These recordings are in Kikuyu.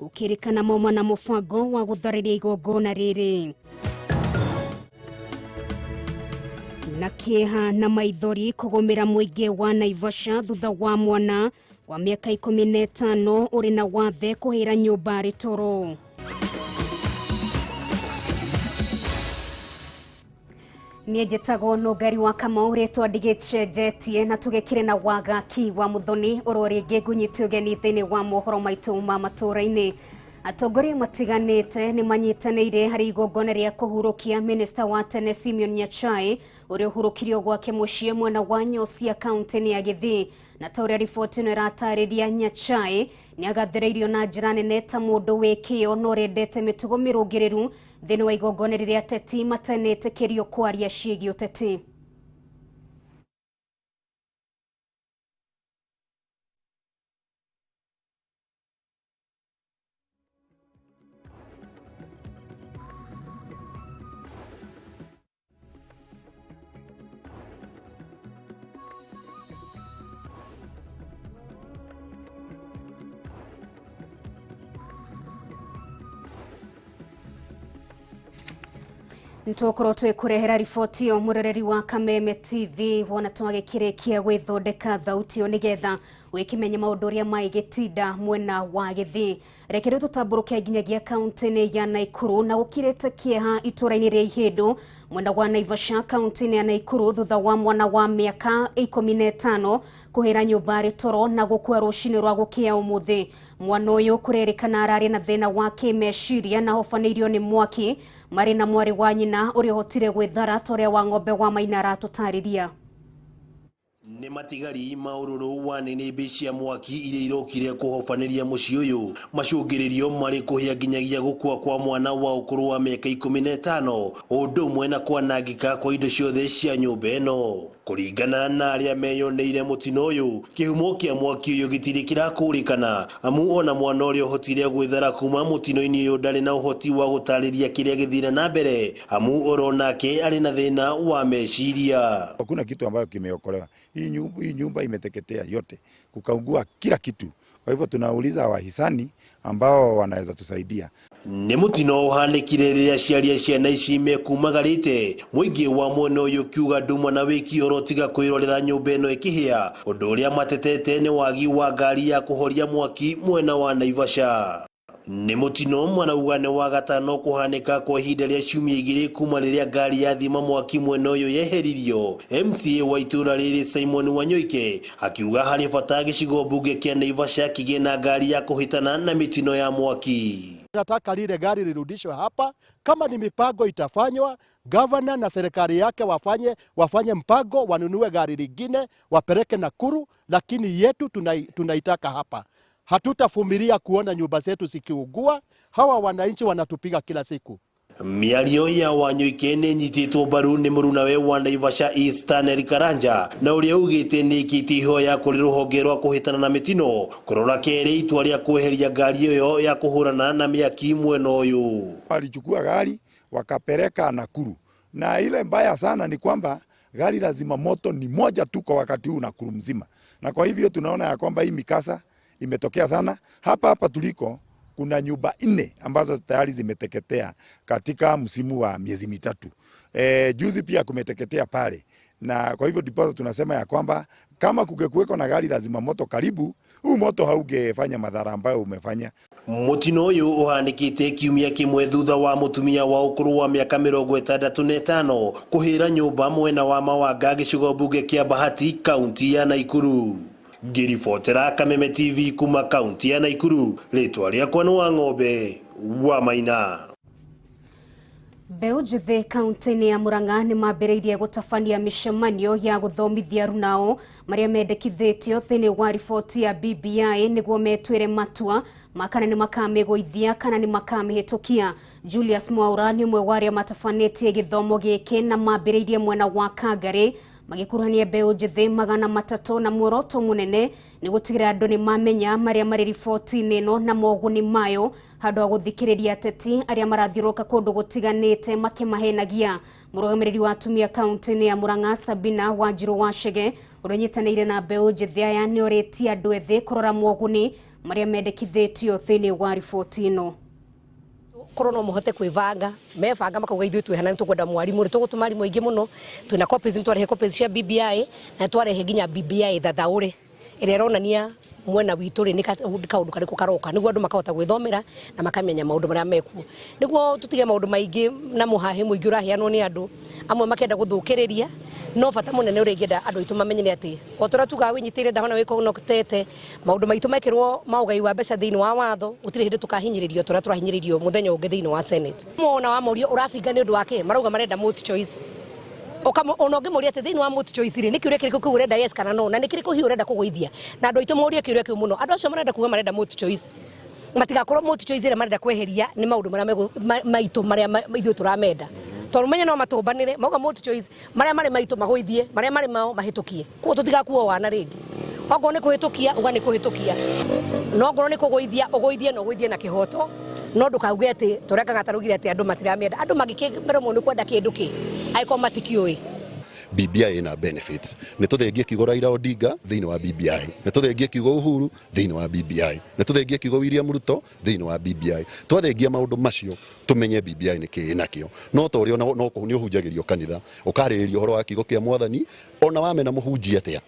Gũkĩrĩkana mauma na mũbango wa gũtharĩria igongona rĩrĩ. Na kĩeha na maithori kũgũmĩra mũingĩ wa Naivasha thutha wa mwana wa mĩaka 15 ũrĩ na wathe kũhĩra nyũmba arĩ toro. Niĩ njĩtagwo Nũngari wa Kamau, rĩtwa ndigĩcenjetie, na tũgĩkire na wagaki wa Mũthoni oro rĩngĩ ngũnyite ũgeni thĩinĩ wa mohoro maitũ ma matũũra-inĩ. Atongoria matiganĩte nĩ manyitanĩire harĩ igongona rĩa kũhurũkia minista wa tene Simeon Nyachae ũrĩa ũhurũkirio gwake mũciĩ mwena wa Nyosia kaunti-inĩ ya Gĩthii. Na ta ũrĩa riboti ĩno ĩratarĩria, Nyachae nĩ agathĩrĩirio na njĩra nene ta mũndũ wĩ kĩyo na ũrendete mĩtugo mĩrũngĩrĩru thĩinĩ wa igongona rĩrĩa ateti matanetĩkĩrio kwaria ciĩgiĩ ũteti. Nĩtũgũkorwo twĩkũrehera riboti ĩyo mũroreri wa Kameme TV wona twagĩkĩrĩkia gwĩthondeka thauti ĩyo nĩgetha wĩkĩmenye maũndũ ũrĩa maĩgĩtinda mwena wa Gĩthii. Reke rĩu tũtambũrũke nginyagia kaunti-inĩ ya Naikuru na gũkirĩte kĩeha itũũra-inĩ rĩa Ihĩndũ mwena wa Naivasha kaunti-inĩ ya Naikuru thutha wa mwana wa mĩaka 15 kũhĩra nyũmba arĩ toro na gũkua rũcinĩ rwa gũkĩa ũmũthĩ. Mwana ũyũ kũrerĩkana ararĩ na thĩna wa kĩmeciria na hobanĩirio nĩ mwaki marĩ na mwarĩ wa nyina ũrĩa ũhotire gwĩthara ta ũrĩa wa ng'ombe wa Maina aratũtarĩria. Nĩ matigari ma ũrũrũ wa nĩnĩmbĩ cia mwaki iria irokire kũhobanĩria mũciĩ ũyũ macũngĩrĩrio marĩ kũhĩa nginyagia gũkua kwa mwana wa ũkũrũ wa mĩaka 15 ũndũ ũmwe na kwanangĩka kwa indo ciothe cia nyũmba ĩno. Kũringana na arĩa meyoneire mũtino ũyũ, kĩhumo kĩa mwaki ũyũ gĩtirĩ kĩrakũrĩkana amu ona mwana ũrĩa ũhotire gwĩthara kuma mũtino-inĩ ũyũ ndarĩ na ũhoti wa gũtarĩria kĩrĩa gĩthire na mbere amu oro nake arĩ na thĩna wa meciria. Hakuna kitu ambayo kimeokolewa. Hii nyumba imeteketea yote, kukaungua kila kitu. Kwa hivyo tunauliza wahisani ambao wanaweza tusaidia. Nĩ mũtino ũhanĩkire rĩrĩa aciari a ciana ici mekumagarĩte mũingĩ wa mwena ũyũ ũkiuga nduma na wĩki oro tiga kwĩrorera nyũmba ĩno ĩkĩhĩa. Ũndũ ũrĩa matetete nĩ wagi wa ngari ya kũhoria mwaki mwena wa Naivasha. Nĩ mũtino marauga nĩ wa gatano kũhanĩka kwa ihinda rĩa ciumia igĩrĩ kuma rĩrĩa ngari ya thima mwaki mwena ũyũ yeheririo. MCA wa itũũra rĩrĩ Simon Wanyoike akiuga harĩ bata gĩcigo mbunge kĩa Naivasha kĩgĩe na ngari ya kũhĩtana na mĩtino ya mwaki. Nataka lile gari lirudishwe hapa. Kama ni mipango itafanywa, governor na serikali yake wafanye mpango, wanunue gari lingine wapeleke Nakuru, lakini yetu tunaitaka hapa. Hatutavumilia kuona nyumba zetu zikiungua. Hawa wananchi wanatupiga kila siku. Mĩario ya Wanyoike nĩ ĩnyitĩtwo mbaru nĩ mũrunawe wa Naivasha East Stanley Karanja na ũrĩa ugĩte nĩ ĩkĩtie ihoya kũrĩ rũhonge rwa kũhĩtana na mĩtino kũrora kerĩ itua rĩa kweheria ngari ĩyo ya kũhũrana na mĩaki mwena ũyũ. Walichukua gari wakapeleka Nakuru, na ile mbaya sana ni kwamba gari la zimamoto ni moja tu kwa wakati huu Nakuru mzima, na kwa hivyo tunaona ya kwamba hii mikasa imetokea sana. Hapa hapa tuliko kuna nyumba 4 ambazo tayari zimeteketea katika msimu wa miezi mitatu. Juzi pia kumeteketea pale. Na kwa hivyo ndipo tunasema ya kwamba kama kungekuweko na gari la zimamoto karibu, huu moto haungefanya madhara ambayo umefanya. Mũtino ũyũ ũhanĩkĩte kiumia kĩmwe thutha wa mũtumia wa ũkũrũ wa mĩaka 65 kũhĩra nyũmba mwena wa Mawanga gĩcigo mbunge kĩa Bahati kaunti ya Naikuru. Ngĩribotera Kameme TV kuma kaunti ya Naikuru, rĩtwa rĩakwa nĩ wa ng'ombe wa Maina. Mbeũ njĩthĩ kaunti-inĩ ya Murang'a nĩ mambĩrĩirie gũtabania mĩcemanio ya gũthomithia arunao marĩa mendekithĩtio thĩinĩ wa riboti ya BBI nĩguo metuĩre matua ma kana nĩ makamĩgũithia kana nĩ makamĩhĩtũkia. Julius Mwaura nĩ ũmwe wa arĩa matabanĩtie gĩthomo gĩkĩ na mambĩrĩirie mwena wa Kangarĩ magĩkuruhania mbeũ njĩthĩ 300 na muoroto mũnene nĩ gũtigĩrĩra andũ nĩ mamenya marĩa marĩ riboti-inĩ ĩno na moguni mayo handũ ha gũthikĩrĩria ateti arĩa marathiũrũrũka kũndũ gũtiganĩte makĩmahenagia. Mũrũgamĩrĩri wa atumia kaunti-inĩ ya Murang'a Sabina Wanjiru Wachege ũrĩa ũnyitanĩire na mbeũ njĩthĩ aya nĩ orĩtie andũ ethĩ kũrora moguni marĩa mendekithĩtio thĩinĩ wa riboti ĩno. Korwo no muhote kwibanga mebanga makauga ithuĩ twĩ hana nĩ tũkwenda mwarimũ, nĩ tũgũtũma arimũ aingĩ mũno, twĩna copies, nĩ twarehe copies cia BBI na twarehe nginya BBI thathaũre ĩrĩa ĩronania mwena witũ rĩ nĩ kaũndũ karĩkũ karoka, nĩguo andũ makahota gwĩthomera na makamenya maũndũ marĩa mekuo, nĩguo tũtige maũndũ maingĩ na mũhahĩ mũingĩ ũraheanwo nĩ andũ amwe makenda gũthũkĩrĩria. No bata mũnene ũrĩa ingĩenda andũ aitũ mamenye nĩ atĩ o ta ũrĩa tugaga wĩnyitĩrĩre ndahona wĩkonotete, maũndũ maitũ mekĩrwo ma ũgai wa mbeca thĩinĩ wa watho, gũtirĩ hĩndĩ tũkahinyĩrĩrio ta ũrĩa tũrahinyĩrĩrio mũthenya ũngĩ thĩinĩ wa Senate. Mona wa morio ũrabinga nĩ ũndũ wa kĩ, marauga marenda multi choice. Ona ũngĩmũria atĩ thĩinĩ wa multi choice rĩ, nĩ kĩũria kĩrĩkũ kĩu ũrenda yes kana no, na nĩ kĩrĩkũ hihi ũrenda kũgũithia, na andũ aitũ morie kĩũria kĩu mũno. Andũ acio marenda kuga marenda multi choice, matigakorwo multi choice ĩrĩa marenda kweheria nĩ maũndũ marĩa maitũ marĩa ithuĩ tũramenda, tondũ menye no matũmbanĩre mauga multi choice marĩa marĩ maitũ magũithie, marĩa marĩ mao mahĩtũkie, koguo tũtigakuo wana rĩngĩ. Okorwo nĩ kũhĩtũkia uga nĩ kũhĩtũkia, no ngorwo nĩ kũgũithia ũgũithie na ũgũithie na kĩhoto, no ndũkauge atĩ tũrĩa Kang'ata raugire atĩ andũ matiramĩenda. Andũ mangĩkĩmerwo nĩ kwenda kĩndũ kĩ angĩkorwo matikĩũĩ. BBI ina benefits. Nĩ tũthengie kiugo Raila Odinga thĩinĩ wa BBI, nĩ tũthengie kiugo Uhuru thĩinĩ wa BBI, nĩ tũthengie kiugo William Ruto thĩinĩ wa BBI. Twathengia maũndũ macio tũmenye BBI nĩ kĩĩ nakĩo. No ta ũrĩa no nĩ ũhunjagĩrio kanitha, ũkarĩrĩria ũhoro wa kiugo kĩa mwathani, ona wamena mũhunjia atĩa,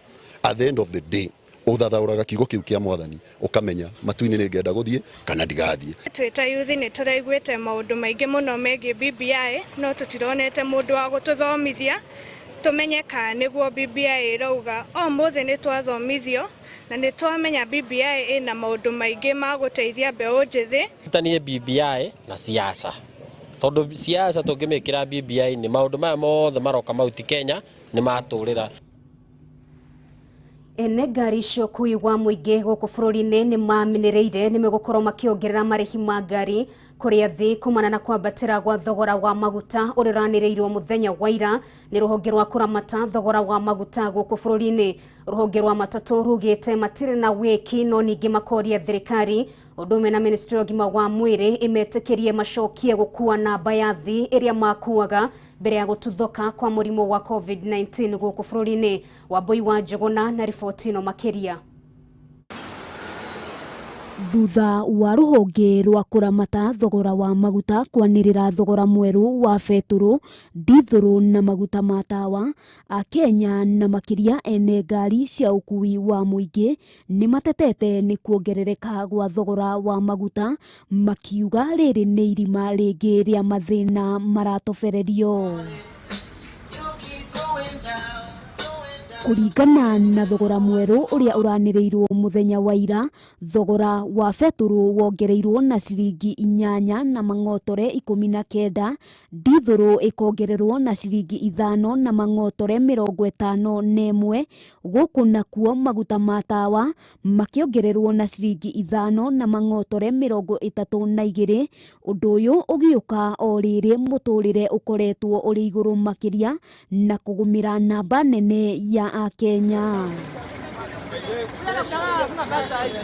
at the end of the day ũthathaũraga kiugo kĩu kĩa mwathani ũkamenya matu-inĩ nĩ ngenda gũthiĩ kana ndigathiĩ. Twĩ ta yuthi nĩ tũraiguĩte maũndũ maingĩ mũno megiĩ BBI, no tũtironete mũndũ wa gũtũthomithia tũmenye kana nĩguo BBI ĩrauga. O mũthĩ nĩ twathomithio na nĩ twamenya BBI ĩna maũndũ maingĩ ma gũteithia mbeũ njĩthĩ. Tanie BBI na siasa, tondũ siasa tũngĩmĩkĩra BBI nĩ maũndũ maya mothe maroka Mount Kenya nĩ matũrĩra. Ene ngari cia ũkui wa mũingĩ gũkũ bũrũri-inĩ nĩ maminĩrĩire nĩ megũkorwo makĩongerera marĩhi ma ngari kũrĩa thĩ kumana na kwambatĩra gwa thogora wa maguta ũrĩa ũranĩrĩirwo mũthenya wa ira nĩ rũhonge rwa kũramata thogora wa maguta gũkũ bũrũri-inĩ. Rũhonge rwa matatũ rugĩte matirĩ na wĩki, no ningĩ makoria thirikari ũndũ ũmwe na ministry ya ũgima wa mwĩrĩ ĩmetĩkĩrie macokie gũkua namba ya thĩ ĩrĩa makuaga mbere ya gũtuthũka kwa mũrimũ wa COVID-19 gũkũ bũrũri-inĩ. Wambui wa Njũgũna na riboti ĩno makĩria. Thutha wa rũhonge rwa kũramata thogora wa maguta kwanĩrĩra thogora mwerũ wa betũrũ, ndithũrũ na maguta ma tawa, Akenya na makĩria ene ngari cia ũkui wa mũingĩ nĩ matetete nĩ kuongerereka gwa thogora wa maguta, makiuga rĩrĩ nĩ irima rĩngĩ rĩa mathĩna maratobererio. Kũringana na thogora mwerũ ũrĩa ũranĩrĩirwo mũthenya wa ira, thogora wa betũrũ wongereirwo na ciringi 8 na mang'otore 19, ndithũrũ ĩkongererwo na ciringi 5 na mang'otore 51, gũkũ nakuo maguta ma tawa makĩongererwo na ciringi 5 na mang'otore 32. Ũndũ ũyũ ũgĩũka o rĩrĩ mũtũrĩre ũkoretwo ũrĩ igũrũ makĩria na kũgũmĩra namba nene ya Akenya.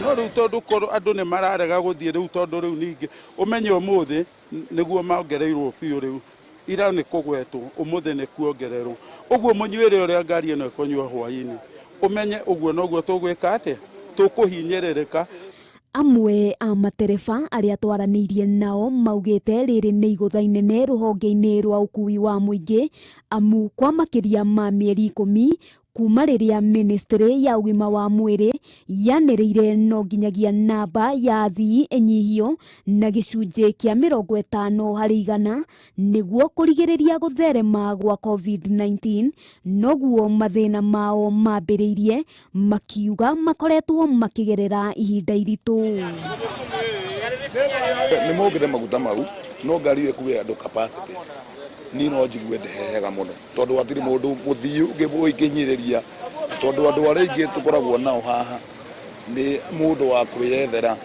No rĩu tondũ korwo andũ nĩ mararega gũthiĩ rĩu, tondũ rĩu ningĩ ũmenye ũmũthĩ nĩguo mongereirwo biũ, rĩu ira nĩ kũgwetwo, ũmũthĩ nĩ kuongererwo, ũguo mũnyuĩre ũrĩa ngari ĩno ĩkũnyua hwaĩ-inĩ, ũmenye ũguo noguo tũgwĩka atĩa, tũkũhinyĩrĩrĩka. Amwe a matereba arĩa twaranĩirie nao maugĩte rĩrĩ nĩ igũtha inene rũhonge-inĩ rwa ũkui wa mũingĩ, amu kwa makĩria ma mĩeri 10 kuma rĩrĩa ministry ya ũgima wa mwĩrĩ yanĩrĩire no nginyagia namba ya athii ĩnyihio na gĩcunjĩ kĩa 50 harĩ igana nĩguo kũrigĩrĩria gũtherema gwa COVID-19, noguo mathĩna mao mambĩrĩirie, makiuga makoretwo makĩgerera ihinda iritũ. Nĩ mongerere maguta mau, no ngari ĩyo ĩkue andũ capacity niĩ no njigue ndehega mũno, tondũ hatirĩ mũndũ mũthiu ũngĩnyirĩria, tondũ andũ arĩa aingĩ tũkoragwo nao haha nĩ mũndũ wa kwĩyethera.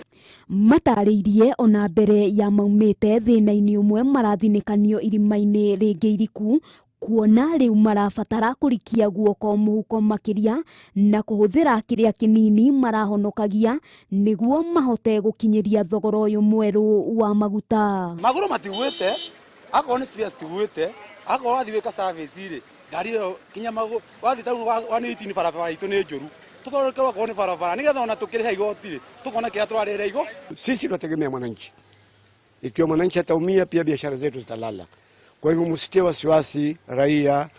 Matarĩirie ona mbere ya maumĩte thĩna-inĩ ũmwe marathinĩkanio irima-inĩ rĩngĩ iriku, kuona rĩu marabatara kũrikia guoko mũhuko makĩria na kũhũthĩra kĩrĩa kĩnini marahonokagia nĩguo mahote gũkinyĩria thogora ũyũ mwerũ wa maguta. Magũrũ matiguĩte, akorwo nĩ spares tiguĩte, akorwo wathiĩ gwĩka service rĩ, ngari ĩyo kinya magũrũ wathiĩ taũni 118 barabara itũ nĩ njũru, Tuthondekerwo akorwo nĩ barabara nĩgetha ona tũkĩrĩha igoti rĩ tukona kĩrĩa tũrarĩhĩra igo. Sisi tunategemea mwananchi. Ikiwa mwananchi ataumia, pia biashara zetu zitalala. Kwa hivyo msitie wasiwasi raia,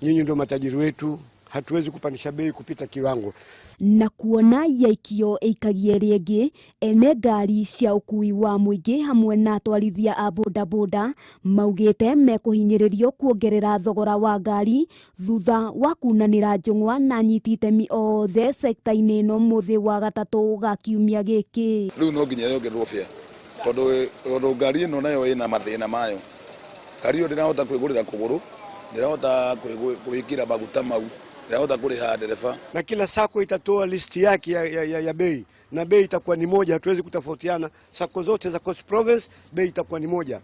nyinyi ndio matajiri wetu, hatuwezi kupandisha bei kupita kiwango. Na kuona yaikio ĩikagia ĩrĩa ĩngĩ, ene ngari cia ũkuui wa mũingĩ hamwe na atwarithia a bodaboda maugĩte mekũhinyĩrĩrio kuongerera thogora wa ngari thutha wa kunanĩra njũng'wa na anyiti itemi othe sekta-inĩ ĩno mũthĩ wa gatatũ ga kiumia gĩkĩ. Rĩu no nginya yongererwo fare tondũ ngari ĩno nayo ĩna mathĩna mayo. Ngari ĩyo ndĩrahota kwĩgũrĩra kũgũrũ, ndĩrahota kwĩkĩra maguta mau, ndĩrahota kũrĩha ndereba. Na kila sako itatoa listi yake ya bei, na bei itakuwa ni moja, hatuwezi kutofautiana. Sako zote za Coast Province bei itakuwa ni moja,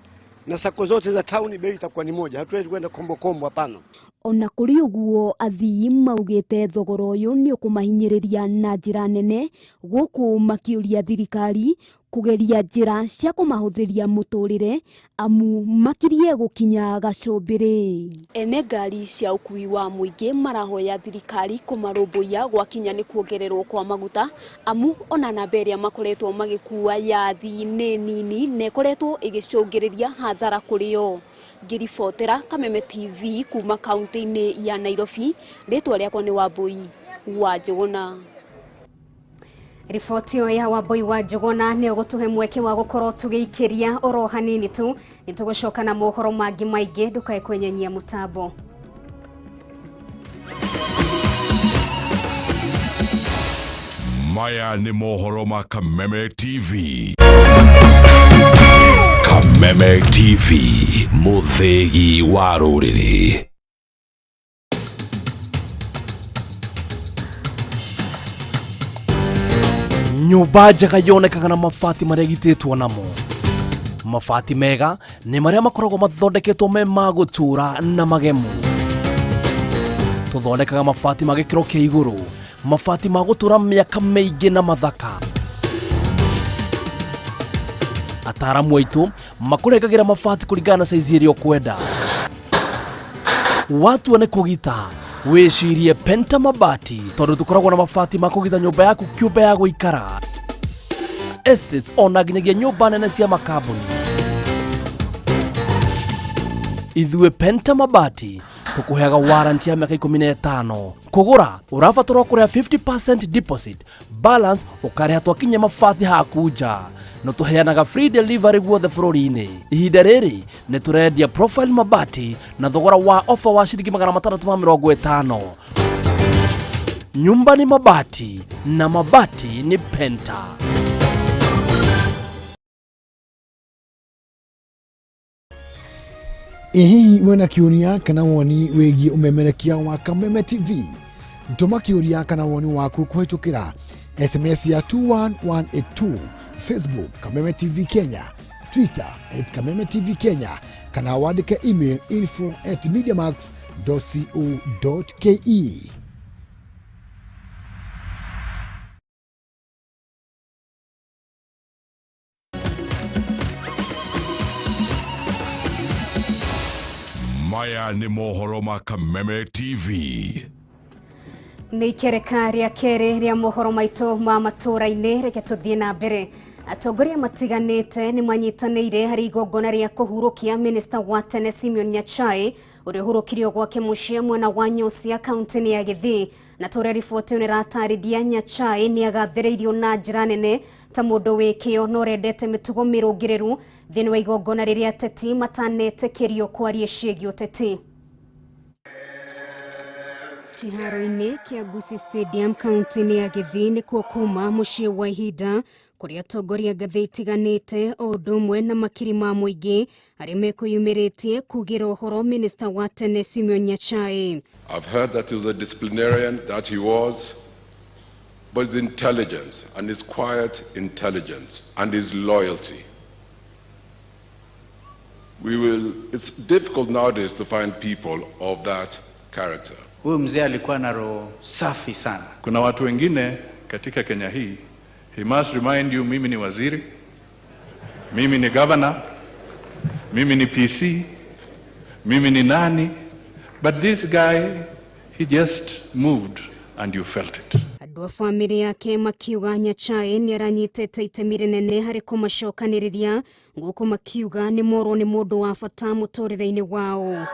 na sako zote za town bei itakuwa ni moja, hatuwezi kwenda kombo kombo, hapana. Ona kũrĩ ũguo athii maugĩte thogora ũyũ nĩ ũkũmahinyĩrĩria na njĩra nene, gũkũ makĩũria thirikari kũgeria njĩra cia kũmahũthĩria mũtũrĩre amu makirie gũkinya gacũmbĩrĩ. Ene ngari cia ũkuui wa mũingĩ marahoya thirikari kũmarũmbũiya gwakinya nĩ kuongererwo kwa maguta amu ona namba ĩrĩa makoretwo magĩkua ya athii nĩ nini na ĩkoretwo ĩgĩcũngĩrĩria hathara kũrĩ o. Ngĩribotera Kameme TV kuma kaunti-inĩ ya Nairobi, rĩtwa rĩakwa nĩ Wambui wa Njũgũna. Riboti ĩyo ya Wambui wa Njũgũna nĩ ũgũtũhe mweke wa gũkorwo tũgĩikĩria oro hanini tu, nĩ tũgũcoka na mohoro mangĩ maingĩ, ndũkae kwenyenyia mũtambo. Maya nĩ mohoro ma Kameme TV. Kameme TV, mũthĩgi wa rũrĩrĩ. Nyũmba njega yonekaga na mabati marĩa ĩgitĩtwo namo. Mabati mega nĩ marĩa makoragwo mathondeketwo me ma gũtũũra na magemu. Tũthondekaga mabati ma gĩkĩro kĩa igũrũ, mabati ma gũtũũra mĩaka mĩingĩ na mathaka. Ataaramu aitũ makũrengagĩra mabati kũringana na saizi ĩrĩa ũkwenda. Watua nĩ kũgita, wĩcirie Penta Mabati tondũ tũkoragwo na mabati ma kũgita nyũmba yaku kĩũmbe ya gũikara, estates ona nginyagia nyũmba nene cia makambuni. Ithuĩ Penta Mabati tũkũheaga warranty ya mĩaka 15. Kũgũra ũrabatarwo kũrĩha 50% deposit, balance ũkarĩha twakinyia mabati haku nja. No tũheanaga free delivery guothe bũrũri-inĩ. Ihinda rĩrĩ nĩ tũrendia Profile Mabati na thogora wa ofa wa ciringi 650. Nyumba ni mabati na mabati ni Penta. Ĩ hihi wĩna kĩũria kana woni wĩgiĩ ũmemerekia wa Kameme TV? Tũma kĩũria kana woni waku kũhĩtũkĩra SMS ya 21182, Facebook Kameme TV Kenya, Twitter @Kameme TV Kenya, kana wandĩke email info@mediamax.co.ke. Maya nĩ mohoro ma Kameme TV. Nĩ ikereka rĩa kerĩ rĩa mohoro maitũ ma matũũra-inĩ, reke tũthiĩ na mbere. Atongoria matiganĩte nĩ manyitanĩire harĩ igongona rĩa kũhurũkia minista wa tene Simeon Nyachae ũrĩa ũhurũkirio gwake mũciĩ mwena wa Nyosia kaunti-inĩ ya Gĩthii. Na tũrĩa riboti ĩyo nĩratarĩria Nyachae nĩ agathĩrĩirio na njĩra nene ta mũndũ wĩ kĩo na ũrendete mĩtugo mĩrũngĩrĩru thĩinĩ wa igongona rĩrĩa ateti matanetĩkĩrio kwaria ciĩgiĩ ũteti. Kĩharo-inĩ kĩa Gusii Stadium kaunti-inĩ ya Gĩthii nĩkuo kuma mũciĩ wa ihinda kũrĩa atongoria ngathĩ itiganĩte o ũndũ ũmwe na makiri ma mũingĩ arĩa mekwĩyumĩrĩtie kugĩra ũhoro minista wa tene Simeon Nyachae. I've heard that he was a disciplinarian, that he was, but his intelligence and his quiet intelligence and his loyalty. It's difficult nowadays to find people of that character. Huyu mzee alikuwa na roho safi sana. Kuna watu wengine katika Kenya hii, he must remind you, mimi ni waziri, mimi ni governor, mimi ni PC, mimi ni nani, but this guy, he just moved and you felt it. Andũ a bamĩrĩ yake makiuga Nyachae nĩ aranyitĩte itemi rĩnene harĩ kũmacokanĩrĩria, gũkũ makiuga nĩ morwo nĩ mũndũ wa bata mũtũrĩre-inĩ wao.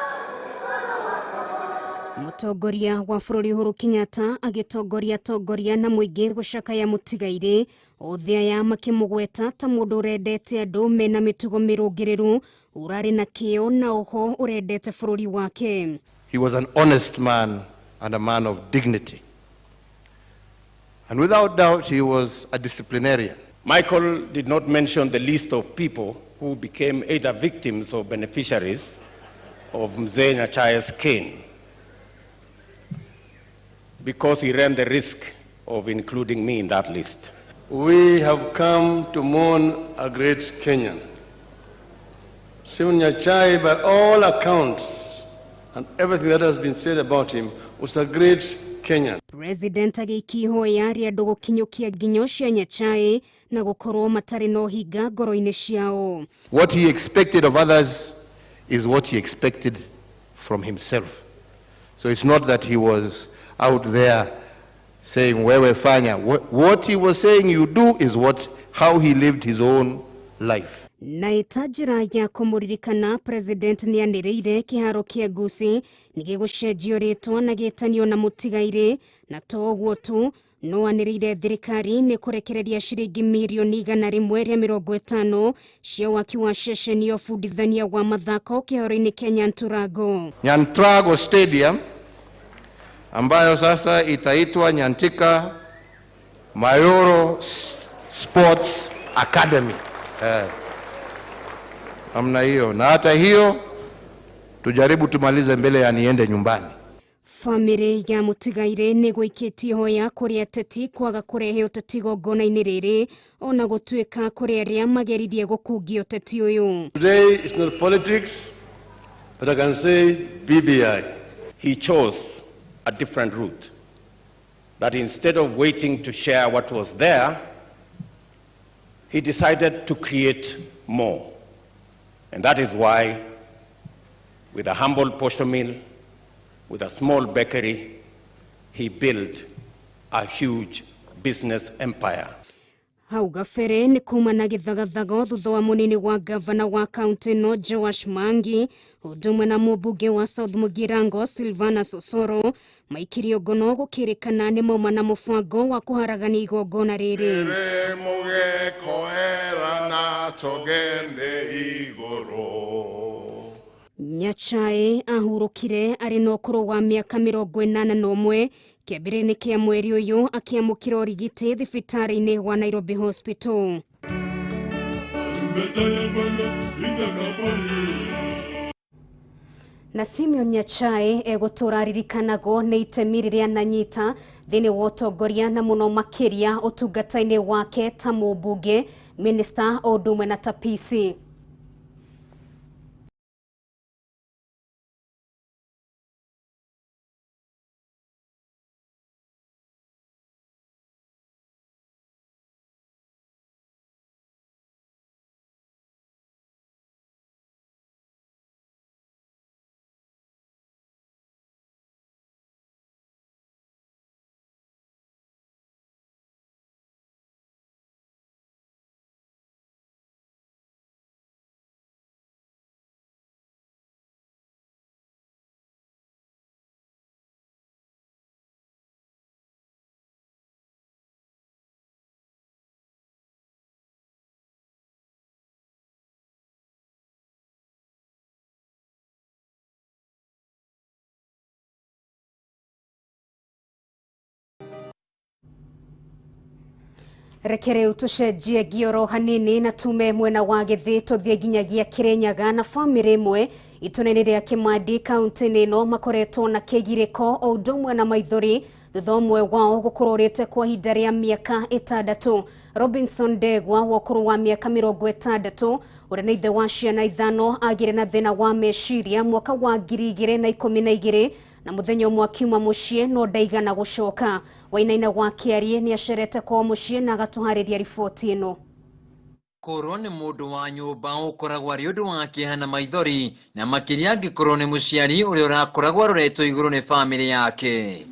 Mũtongoria wa bũrũri Uhuru Kenyatta agĩtongoria atongoria na mũingĩ gũcakaya mũtigairĩ, othe aya makĩmũgweta ta mũndũ ũrendete andũ mena mĩtugo mĩrũngĩrĩru, ũrarĩ na kĩyo na oho ũrendete bũrũri wake. He was an honest man and a man of dignity. And without doubt, he was a disciplinarian. Michael did not mention the list of people who became either victims or beneficiaries of Mzee Nyachae's cane, because he ran the risk of including me in that list. We have come to mourn a great Kenyan. Simon Nyachae, by all accounts and everything that has been said about him, was a great Kenyan. President agĩikia ihoya rĩa andũ gũkinyũkia nginyo cia Nyachae na gũkorwo matarĩ na ũhinga ngoro-inĩ ciao. What he expected of others is what he expected from himself. So it's not that he was out there saying, wewe fanya. What he was saying you do is how he lived his own life. Na ĩta njĩra ya kũmũririkana, President nĩanĩrĩire kĩharo kĩa Gusii nĩgĩgũcenjio rĩtwa na gĩtanio na mũtigairĩ, na to ũguo tu no anĩrĩire thirikari nĩ kũrekereria ciringi mirioni 150 cia waki wa ceceni ya ũbundithania wa mathako kĩharo-inĩ kĩa Nyanturango. Nyantrago Stadium ambayo sasa itaitwa Nyantika Mayoro Sports Academy. Namna hiyo, na hata hiyo tujaribu tumalize mbele ya niende nyumbani. Famĩlĩ ya mũtigairĩ nĩ gũikĩtie ihoya kũrĩ ateti kwaga kũrehe ũteti igongona-inĩ rĩrĩ, ona gũtuĩka kũrĩ arĩa mageririe gũkungia ũteti ũyũ. Today is not politics, but I can say BBI. He chose a different route, that instead of waiting to share what was there, he decided to create more. And that is why, with a humble posho mill, with a small bakery, he built a huge business empire. Hau gabere nĩ kuma na gĩthagathago thutha wa mũnini wa gavana wa kaunti no Joash Mangi ũndũ ũmwe na mũmbunge wa South Mugirango Silvana Sosoro maikirio ngono gũkĩrĩkana nĩ mauma na mũbango wa kũharagania igongona rĩrĩ. Nyachae ahurũkire arĩ na ũkũrũ wa mĩaka 81 kĩambĩrĩria-inĩ kĩa mweri ũyũ akĩamũkĩra ũrigiti thibitarĩ-inĩ wa Nairobi Hospital. Na Simeon Nyachae egũtũra aririkanagwo nĩ itemi rĩrĩa ananyita thĩinĩ wa ũtongoria na mũno makĩria ũtungata-inĩ wake ta mũmbunge, minista o ũndũ ũmwe na ta PC. Reke rĩu tũcenjie ngioro hanini na tume mwena wa Gĩthĩ tũthiĩ nginyagia Kĩrĩnyaga na bamĩrĩ ĩmwe itũra-inĩ rĩa Kĩmandi kaunti-inĩ ĩno makoretwo na kĩgirĩko o ũndũ ũmwe na maithori thutha ũmwe wao gũkorwo ũrĩte kwa ihinda rĩa mĩaka 6. Robinson Ndegwa wa ũkũrũ wa mĩaka 60 ũrĩa nĩ ithe wa ciana 5 agĩire na thĩna wa meciria mwaka wa 2012 na mũthenya ũmwe akiuma mũciĩ no ndaigana gũcoka. Wainaina wa Kĩarie nĩ acerete kwao mũciĩ na agatũharĩria riboti ĩno. Korwo nĩ mũndũ wa nyũmba ũkoragwo arĩ ũndũ wa kĩeha na maithori, na makĩria angĩkorwo nĩ mũciari ũrĩa ũrakoragwo aroretwo igũrũ nĩ bamĩrĩ yake.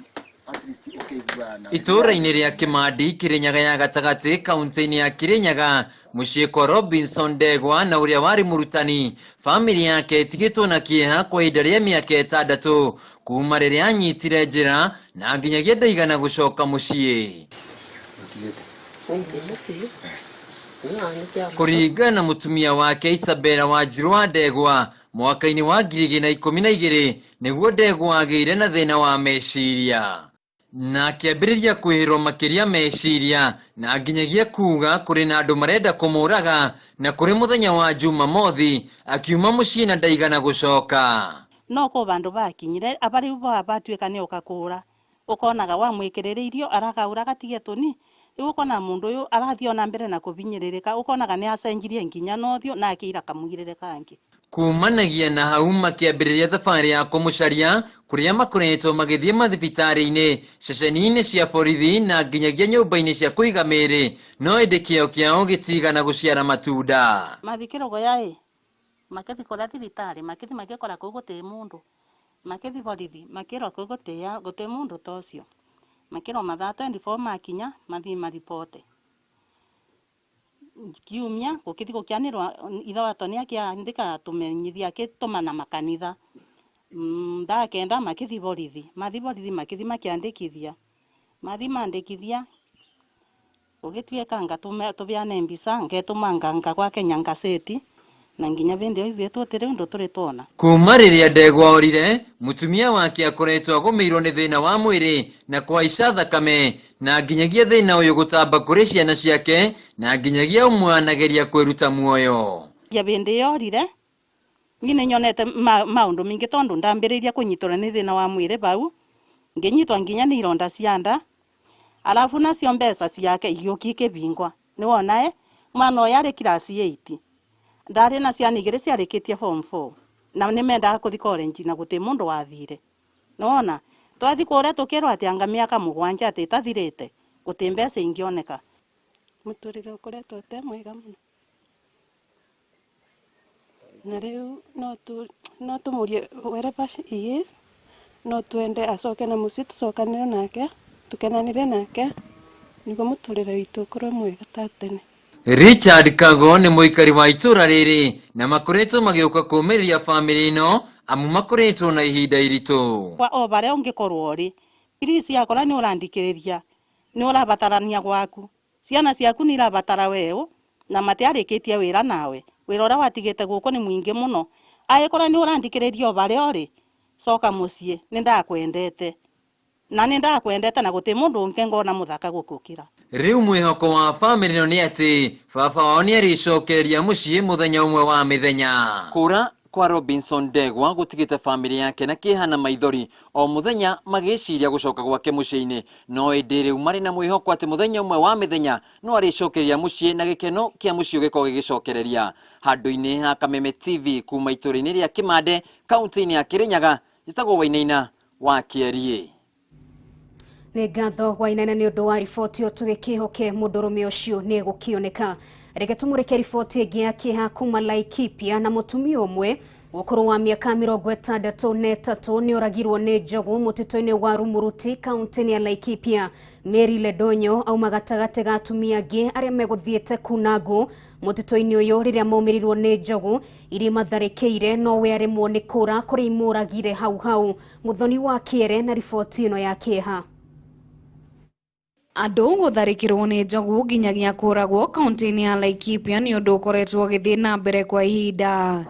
Itũũra-inĩ rĩa Kĩmandi, Kĩrĩnyaga ya gatagatĩ, kaunti-inĩ ya Kĩrĩnyaga, mũciĩ kwa Robinson Ndegwa na ũrĩa warĩ mũrutani, bamĩrĩ yake ĩtigĩtwo na kĩeha kwa ihinda rĩa mĩaka 6 kuma rĩrĩa anyitire njĩra na nginyagia ndaigana gũcoka mũciĩ. Kũringana na mũtumia wake Isabella Wanjiru wa Ndegwa, mwaka-inĩ wa 2012 nĩguo Ndegwa agĩire na thĩna wa meciria na akĩambĩrĩria kwĩhĩrwo makĩria meciria na nginyagia kuga kũrĩ na andũ marenda kũmũraga, na kũrĩ mũthenya wa Jumamothi akiuma mũciĩ na ndaigana gũcoka. No ko bandu bakinyire abari bo batuĩka nĩ ũkakũra ukonaga wamwĩkĩrĩre irio aragaura gatige tũni rĩu ukona mundu uyu arathii ona mbere na kubinyĩrĩrĩka ukonaga nĩ acenjirie nginya na ũthiũ na akĩira kamũgirĩre kangĩ. Kumanagia na hau makĩambĩrĩria thabarĩ ya kũmũcaria kũrĩa makoretwo magĩthiĩ mathibitarĩ-inĩ, ceceni-inĩ cia borithi na nginyagia nyũmba-inĩ cia kũiga mĩĩrĩ, no ĩndĩ kĩo kĩao gĩtigana gũciara matunda. Mathi kĩrogo ĩ makĩthi kũrĩa thibitarĩ makĩthi magĩkora kũu gũtirĩ mũndũ, makĩthi borithi makĩrwo kũu gũtirĩ mũndũ ta ũcio, makĩrwo mathaa 24 makinya mathiĩ maripote. Kiumia gũkĩthi gũkĩanĩrwo ithe wa Tony akĩandĩka tũmenyithia akĩtũmana makanitha. Thaa 9 makĩthi borithi, mathi borithi makĩthi makĩandĩkithia, mathi mandĩkithia gũgĩtuĩka nga tũbeane mbica ngetũma nganga gwa Kenya ngaseti na nginya bĩndĩ ĩyo ithuĩ tũtirĩ ũndũ tũrĩ tuona. Kuma rĩrĩa Ndegwa orire, mũtumia wake akoretwo agũmĩirwo nĩ thĩna wa mwĩrĩ na kũhaica thakame na nginyagia thĩna ũyũ gũtamba kũrĩ ciana ciake na nginyagia ũmwe anageria kwĩruta muoyo. Ya bĩndĩ ĩyo orire niĩ nĩ nyonete maũndũ maingĩ tondũ ndambĩrĩirie kũnyitwo nĩ thĩna wa mwĩrĩ bau ngĩnyitwo nginya nĩ ironda cia nda, alafu nacio mbeca ciake igĩũka ikĩbingwa. Nĩwona mwana ũyũ arĩ class 8 ndarĩ na ciana igĩrĩ ciarĩkĩtie form 4 na nĩ mendaga kũthi college na gũtirĩ mũndũ wathire. Nĩwona twathi kũrĩa tũkĩrwo atĩ anga mĩaka 7 atĩ ĩtathirĩte gũtirĩ mbeca ingĩoneka. Mũtũrĩre ũkoretwo ũte mwega mũno na rĩu no tũmũrie wherever he is, no twende acoke na mũciĩ tũcokanĩre nake tũkenanĩre nake nĩguo mũtũrĩre witũ ũkorwo mwega ta tene. Richard Kago nĩ mũikari wa itũũra rĩrĩ na makoretwo magĩũka kũũmĩrĩria bamĩrĩ ĩno amu makoretwo na ihinda iritũ. O barĩa ũngĩkorwo ũrĩ please yakora nĩ ũrandikĩrĩria nĩ ũrabatarania gwaku, ciana ciaku nĩ irabatara weũ na matiarĩkĩtie wĩra nawe, wĩra ũrĩa watigĩte gũkũ nĩ mũingĩ mũno. Angĩkorwo nĩ ũrandikĩrĩria o barĩa ũrĩ coka mũciĩ, nĩ ndakwendete na nĩ ndakwendete na gũtirĩ mũndũ ũngĩ ngona mũthaka gũkũkĩra. Rĩu mwĩhoko wa bamĩrĩ ĩno nĩ atĩ baba wao nĩ arĩcokereria mũciĩ mũthenya ũmwe wa mĩthenya. Kũra kwa Robinson Ndegwa gũtigĩte bamĩrĩ yake na kĩeha na maithori o mũthenya magĩciria gũcoka gwake mũciĩ-inĩ, no ĩndĩ rĩu marĩ na mwĩhoko atĩ mũthenya ũmwe wa mĩthenya no arĩcokereria mũciĩ na gĩkeno kĩa mũciĩ ũgĩkorwo gĩgĩcokereria. Handũ-inĩ ha Kameme TV kuma itũũra-inĩ rĩa Kĩmande, kaunti-inĩ ya Kĩrĩnyaga, njĩtagwo Wainaina wa Kĩeriĩ. Nĩ ngatho Wainaina nĩ ũndũ wa riboti ĩyo, tũgĩkĩhoke mũndũrũme ũcio nĩ egũkĩoneka. Reke tũmũrĩke riboti ĩngĩ ya kĩeha kuma Laikipia na mũtumia ũmwe ũkũrũ wa mĩaka 63 nĩ oragirwo nĩ njogu mũtitũ-inĩ wa Rumuruti kaunti-inĩ ya Laikipia. Mary Ledonyo auma gatagatĩ ga atumia angĩ arĩa megũthiĩte kuna ngũ mũtitũ-inĩ ũyũ rĩrĩa maumĩrĩirwo nĩ njogu iria matharĩkĩire, no we aremwo nĩ kũra kũrĩa imũragire hau hau. Mũthoni wa Kĩere na riboti ĩno ya kĩeha. Andũ gũtharĩkĩrwo nĩ njogu nginyagia kũragwo kaunti-inĩ ya Laikipia nĩ ũndũ ũkoretwo ũgĩthiĩ na mbere kwa ihinda.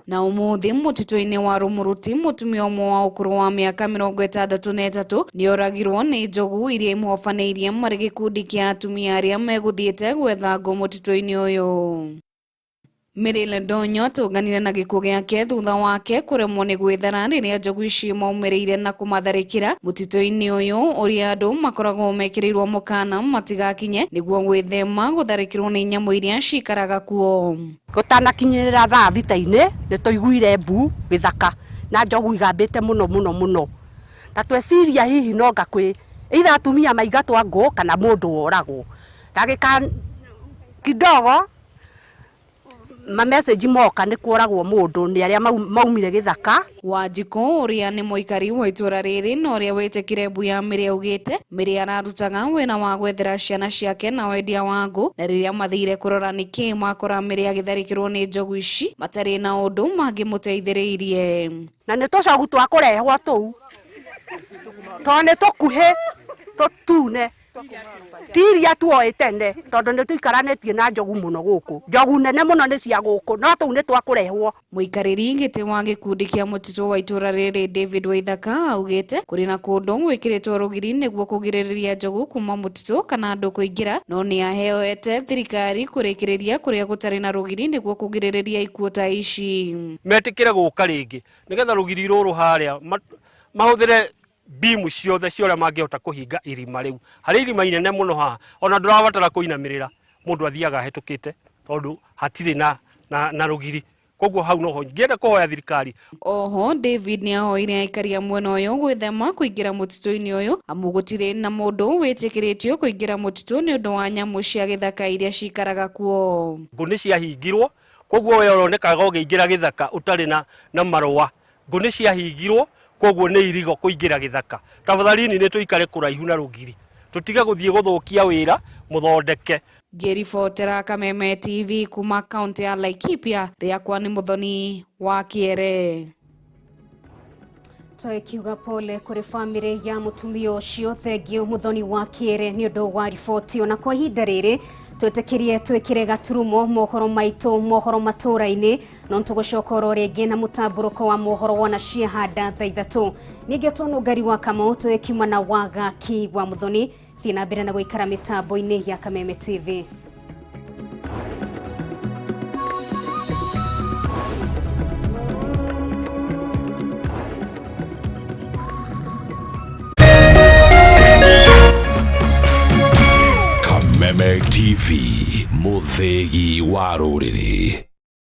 Na ũmũthĩ mũtitũ-inĩ wa Rumuruti mũtumia ũmwe wa ũkũrũ wa mĩaka 63 nĩ oragirwo nĩ njogu iria imũhobanĩirie marĩ gĩkundi kĩa atumia arĩa megũthiĩte gwetha ngũ mũtitũ-inĩ ũyũ. Mary Ledonyo atũnganire na gĩkuũ gĩake thutha wake kũremwo nĩ gwĩthara rĩrĩa njogu ici maumĩrĩire na kũmatharĩkĩra mũtitũ-inĩ ũyũ ũrĩa andũ makoragwo mekĩrĩirwo mũkana matigakinye nĩguo gwĩthema gũtharĩkĩrwo nĩ nyamũ iria cikaraga kuo. Gũtanakinyĩrĩra thaa thita-inĩ nĩ tũiguire mbu gĩthaka na njogu igambĩte mũno mũno mũno, na tweciria hihi no nga kwĩ either atumia maingatwo ngũ kana mũndũ woragwo. Ndagĩka kidogo Mamessage moka nĩ kũragwo mũndũ nĩ arĩa maumire gĩthaka. Wanjikũ ũrĩa nĩ mũikari wa itũra rĩrĩ na ũrĩa wĩtĩkire mbu ya Mĩrĩ augĩte Mĩrĩ ararutaga wĩra wa gwethera ciana ciake na wendia wa ngũ, na rĩrĩa mathire kũrora nĩkĩ makora Mĩrĩ agĩtharĩkĩrwo nĩ njogu ici matarĩ na ũndũ mangĩmũteithĩrĩirie. Na nĩ tũcogu twa kũrehwo tũu tondũ nĩ tũkuhĩ tũtune tiria tuoĩ tene tondũ nĩ tũikaranĩtie na njogu mũno gũkũ, njogu nene mũno nĩ cia gũkũ no tũu nĩ twa kũrehwo. Mũikarĩri gĩtĩ wa gĩkundi kĩa mũtitũ wa itũra rĩrĩ David Waithaka augĩte kũrĩ na kũndũ gwĩkĩrĩtwo rũgiri nĩguo kũgirĩrĩria njogu kuma mũtitũ kana andũ kũingĩra, no nĩ aheoete thirikari kũrĩkĩrĩria kũrĩa gũtarĩ na rũgiri nĩguo kũgirĩrĩria ikuũ ta ici. Metĩkĩre gũka rĩngĩ nĩgetha rũgiri rũrũ harĩa mahũthĩre bimu ciothe cia ũrĩa mangĩhota kũhinga irima rĩu. Harĩ irima inene mũno haha ona ndũrabatara kũinamĩrĩra, mũndũ athiaga ahĩtũkĩte tondũ hatirĩ na rũgiri, koguo hau noho ngĩenda kũhoya thirikari. Oho David nĩ ahoire aikari a mwena ũyũ gwĩthema kũingĩra mũtitũ-inĩ ũyũ amu gũtirĩ na mũndũ wĩtĩkĩrĩtio kũingĩra mũtitũ nĩ ũndũ wa nyamũ cia gĩthaka iria cikaraga kuo. Ngũ nĩ ciahingirwo, koguo we ũronekaga ũkĩingĩra gĩthaka ũtarĩ na marũa. Ngũ nĩ ciahingirwo, koguo nĩ irigo kũingĩra gĩthaka. Tafadhalini nĩ tũikare kũraihu na rũgiri, tũtige gũthiĩ gũthũkia wĩra mũthondeke. Ngĩribotera Kameme TV kuma kaunti ya Laikipia, rĩakwa nĩ Muthoni wa Kĩere. Tũkiuga pole kũrĩ bamĩrĩ ya mũtumia ũcio, thengio Muthoni wa Kĩere nĩ ũndũ wa riboti. Ona kwa ihinda rĩrĩ twĩtĩkĩrie twĩkĩre gaturumo mohoro maitũ mohoro matũra-inĩ, no tũgũcoka oro rĩngĩ na mũtambũrũko wa mohoro wona ciahanda thaa 3. Ningĩ tũnũngari wa Kamau twĩkiuma na Wagaki wa Muthoni. Thiĩ na mbere na gũikara mĩtambo-inĩ ya Kameme TV. Kameme TV, mũthĩgi wa rũrĩrĩ.